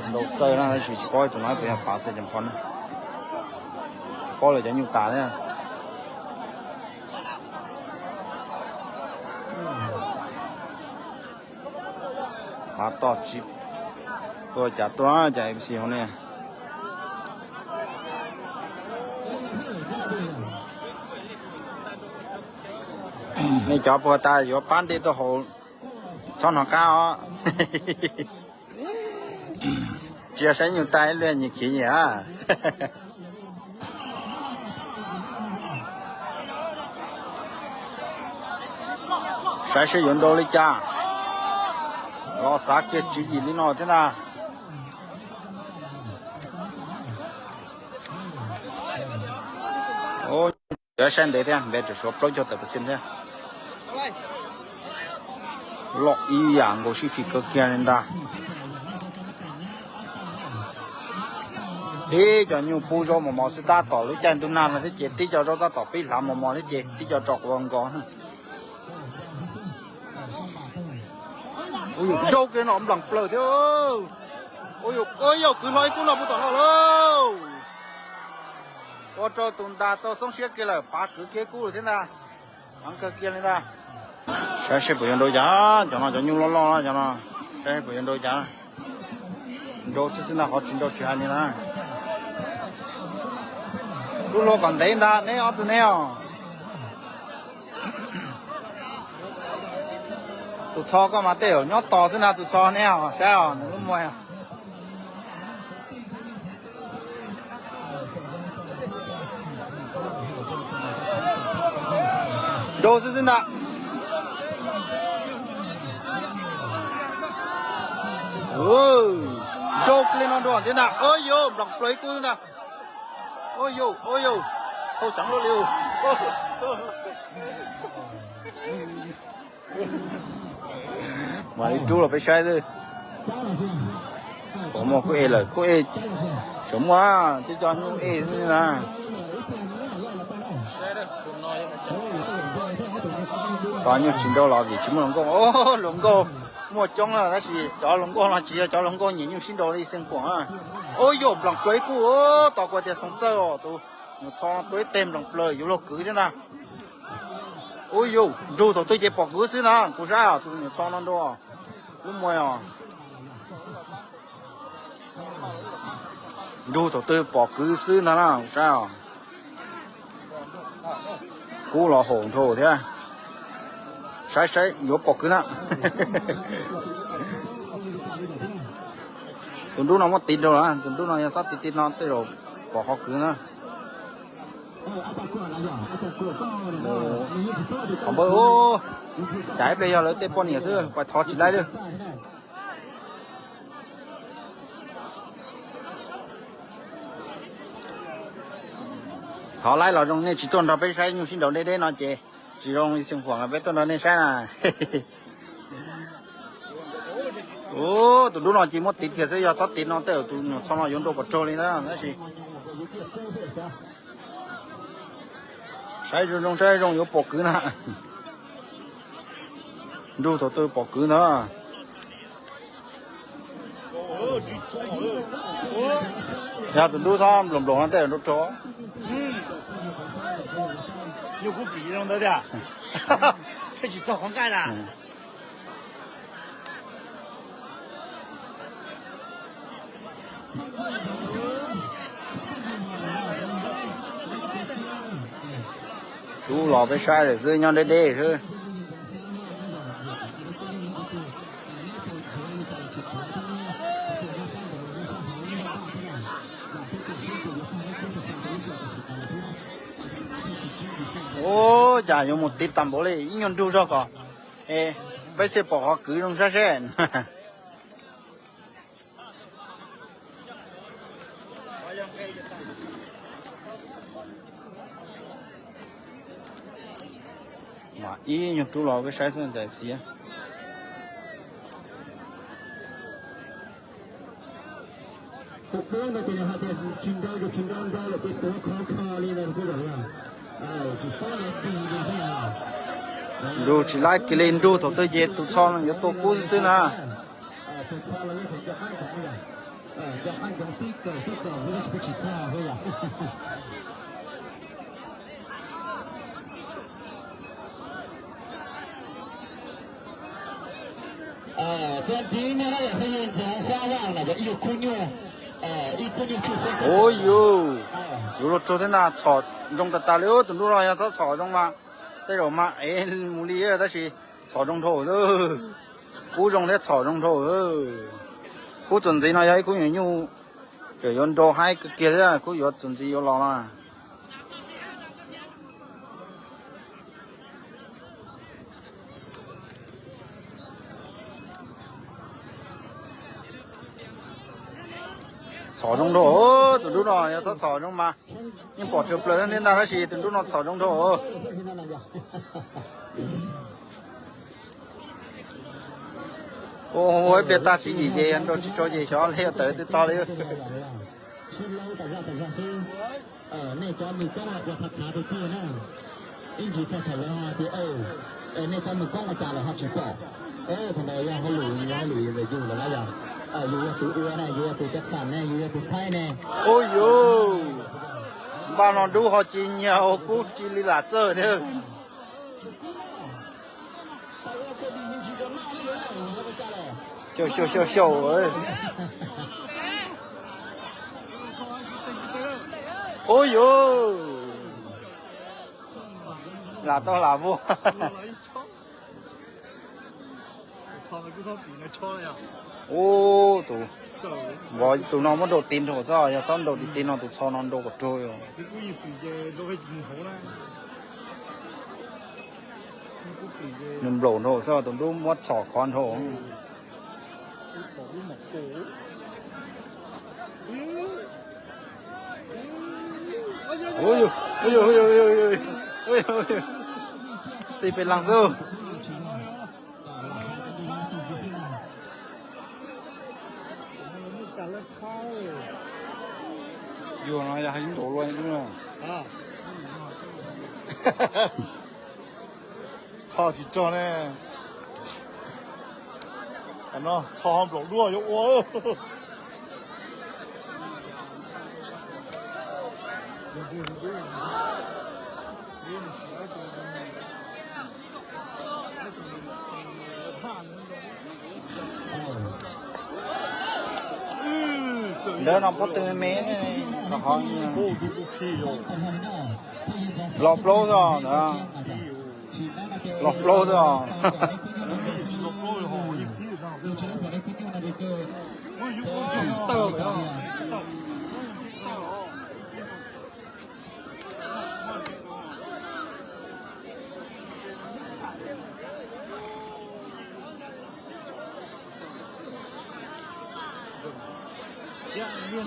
Nrau txawj na, tab sis tsis paub tus no puas yog pav xwb ces pho na. Paub lawm cov nyuj tas thiab. Pav tom tsis tuaj cas tuaj cas A B C hauv ne. Nej cov puag ta yuav pab nte tuaj haus txhob hnov qab os. Tsis yog saib nyuj tas ib lwg nyias khiav nyias. Saib seb yuav nrau li cas. Los xav kiag tswv yim li no thiab ntag. Cov saib ntev thiab, npe tseem suav plaub caug tawm percent thiab. Loj ib yam nkaus sib phim kawg kiag li ntag. Tib co nyuj pub zaub mos mos xwb, tab tom lub caij ntuj nag no thiab ces tib co zaub tab tom pib hlav mos mos thiab ces tib co tso quav nkaus. Nrau kiag no nplas plaws thiab. Ua yog kwv hlo ib kub no puag tom no lawm. Ua rau tus ntas tau xoob siab kiag lawm, pav kwv kiag ib kub lawm thiab ntag. Heev kawg kiag li ntag. Saib seb puas yuav nrau cas, cov no cov nyuj loj loj cov no, saib seb puas yuav nrau cas. Nrau xwb xwb ntag, qhov tsis nrau tsis hais li na. Tub hluas kom ntev ntag neb ob tug neb os. Tus txho koj mas tej zaum nyob tos xwb ntag, tus txho neb os, saib os nws lub muag. Nrau xwb xwb ntag. Nrau li no nrau thiab ntag. Ua yog nplas plaws ib kub xwb ntag. Ua yog, ua yog, thauj ceev luaj li. Mam li rub los peb saib xwb. Puas muaj kub e lawm, kub e tseem muaj, tib co nyuj e xwb na. Tos nyuj tsis nrau los vim tsis muaj hluas nkauj. Hluas nkauj muaj coob na tab sis cov hluas nkauj no tsis yog cov hluas nkauj nyiam nyuj sib nrau li Xeev Khuam. Ua yog nplas plaws ib kub, tos kuv tias xoo txawj os, tus nyuam txho no tua ib teg nplas plaws yuav luag kwv thiab ntag. Ua yog nrug thaum twg ces pom kwv xwb na, kuv saib os, tus nyuam txho no nrau lub muag os. Nrug thaum twg pom kwv xwb ntag na, kuv saib os. Kub los haum nrau thiab. Saib saib yuav pom kwv na. Tus nrub no muab tiv nrau lawm, tus nrub no yog txhob tiv tiv no tej zaum pom qhov kwv na. Qhov npawb, cas ib pliag yog lawv tej poj niam xwb, pais thov tsis laib li. Thov laib los zoo, nej tsis tuaj nrog peb saib nyuj sib nraus deb deb no ces tsis zoo li Xeev Khuam peb tuaj nrog nej saib na. Tus nrub no ces muab tiv kiag xwb, yog txhob tiv no tej zaum tus nyuam txho no yuav nrau pom raug li na tab sis. Saib zoo zoo, saib zoo yuav pom kwv na. Nrug thaum twg pom kwv ntag. Yog tus nrub txhob nploos nploos no tej zaum nrau raug. Nyuj kub pim zoo ntawd tiag. Tsis txog qhov nqaij na. Rub los peb saib lawm xwb, nyob deb deb xwb. Ua cas yuav mus tiv tag npaum li, ib nyuag nrug zog kom peb thiaj pom qhov kwv zoo saib seb. Mas ib nyuag rub los peb saib xwb ntawm xiav. Nrug tsis laib kiag li, nrug thaum twg ces tus txho no yuav tua kub xwb xwb na. Ua yuv, yuav luag raug thiab ntag, txhom zoo tas tas li. Tus nruj no yog txhob txhom zoo mas tej zaum mas ev mus li, tab sis txhom zoo dhau xwb. Kub zoo thiab txhom zoo dhau. Kub txuas ntxiv no yog ib kub nyuam nyuj, tseem yuav nrau haib kawg kiag thiab, kub yuav txuas ntxiv yuav los no. Txhom zoo dhau, tus nruj no yog txhob txhom zoo mas yeej pom tsawg plaws thiab ntag, tab sis tus nruj no txhom zoo dhau. Ua ib pliag tag tswv yim ces yog nrau tsis tau ces xyov li tawm twg tog li. Nej cov mus koob los ua thav thav rau tuaj na. Ib ntsis txog thaum lawv ho tias, nej cov mus koob ua cas los ho tsis pom. Thaum ntawd yog hauj lwm, yog hauj lwm ntawm yus lawm na yog. Yus yog tus ua ne, yus yog tus cov xam ne, yus yog tus thaij ne. Ua yuv, npaj no dub ho ci nyiag ua kub ci li lam txawj thiab. Xyaum xyaum xyaum xyaum. Ua yuv, lam tau lam vuag. Ub, tus, vov tus no muab nrau tis nrau xwb, yog txhob nrau tis tis no tus txho no nrau kom raug. Nws nplaum nrau xwb, tus nruj muab txhom khov nrau. Tis pes lees xwb. Yog no yog hais nraum luaj. Txho tsis txog ne. No txho nplaum duaj yuav ua. Ntawd no pob tw me me, qhov los plaub xwb ntawd. Los plaub xwb os.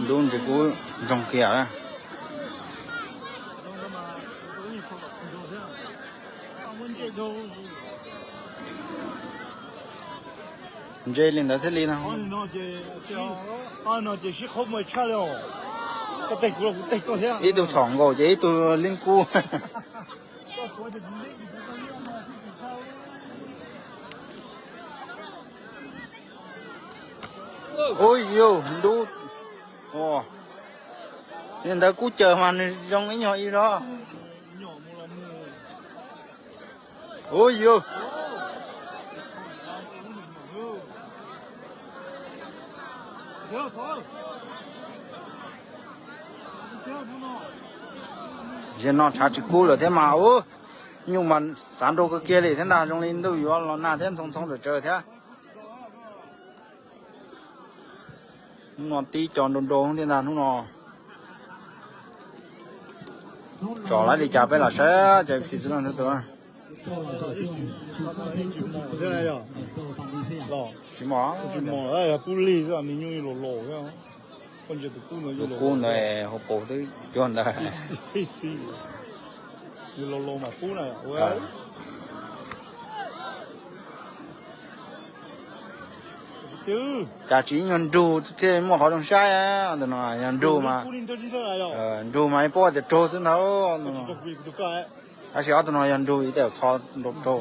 Lub ntsis kub ntsoog kiag. Ntse li ntawd thiaj li no. Ib tug txhom nkaus ces ib tug lib kub. Ub yuj, ntub. Li ntawd kub caws mas nws zoo ib nyuag ib zaug. Ub yuj. Zaum no tshav tsis kub lawm thiab mas ub, nyuj mas xav nrau kawg kiag li thiab ntag, zoo li ntuj yuav los nag thiab ntxhoo ntxhoo tsawv tsawv thiab. Hnub no tib co nrau nrau thiab ntag hnub no. Tsom laib li cas peb los saib ces xis xwb no tus. Tsis mos, pub lig xwb, nws nyuj los laus xwb. Tus kub ntawd hauv paus twb cuag ntawd. Nws los laus mas pub na. Cas tsis ib nyuag nrug thiaj muaj qhov zoo saib. Tus no yog nrug mas, nrug mas ib pob tias raug xwb ntag. Tab sis ob tug no yog nrug ib teb txho nrau raug.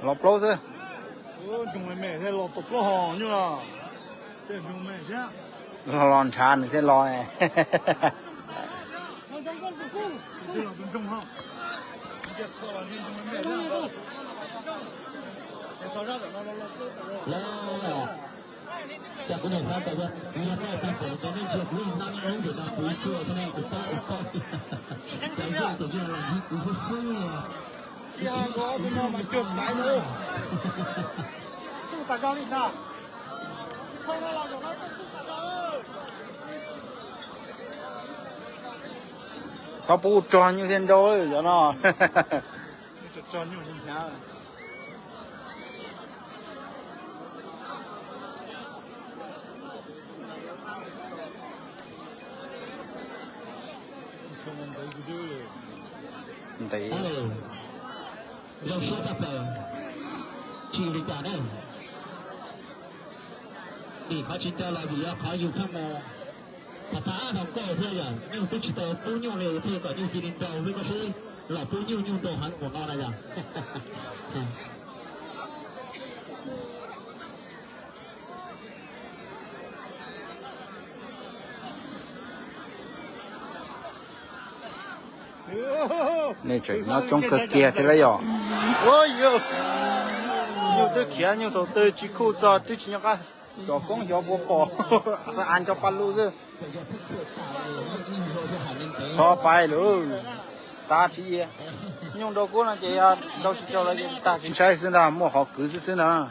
Los plaub xwb. Los ntshav nws thiaj los. Txhob pub rog nyuj thiaj nrau cov no. Ntev. Zoo siab tshaj plaws. Tsis li cas na. Vim qhov tsis nrau los vim yog qhov yus pheej mus qhov thab rau nkauj thiab yom, nyuj twb tsis tau pub nyuj li thiaj kom nyuj cia li nrau xwb, koj seb los pub nyuj nyuj nrau heev npaum no na yom. Nej tseem nyob coob kawg kiag thiab lauj yom. Nyuj twb khiav, nyuj thaum twg tsis khuj txog twb tsis nyob qab tsom koob xyov puas pom, a cov pa lug xwb. Txhob pais lawm, tab tsis ia. Nyuj nrau kub no ces yog nrau tsis raug lawm ces tag tsis ntshai xwb ntag, muaj qhov kwv xwb xwb ntag.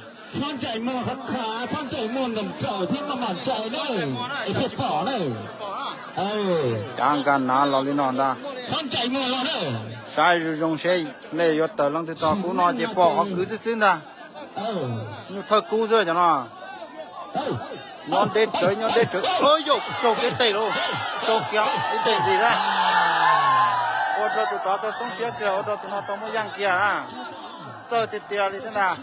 Cov nkag nav los li no ntag. Saib zoo zoo seb nej yuav tawm leej twg tog, kub no ces pom qhov kwv xwb xwb ntag. Nyuj thawj kub xwb cov no. Nyob deb tsawv, nyob deb tsawv, yog raug kiag tes lauj, raug kiag ib tes ntxiv thiab. Ua rau tus tod tau xoob siab kiag, ua rau tus no tau muaj yeej kiag na. Txawj tiag tiag li thiab ntag.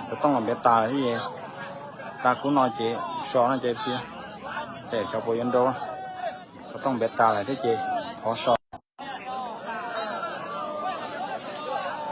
Xov tooj los npiav tas thiab ces, tag kub no ces so no ces tsis, ces xyov puas yuav nrau. Xov tooj npiav tas lawm thiab ces thov so.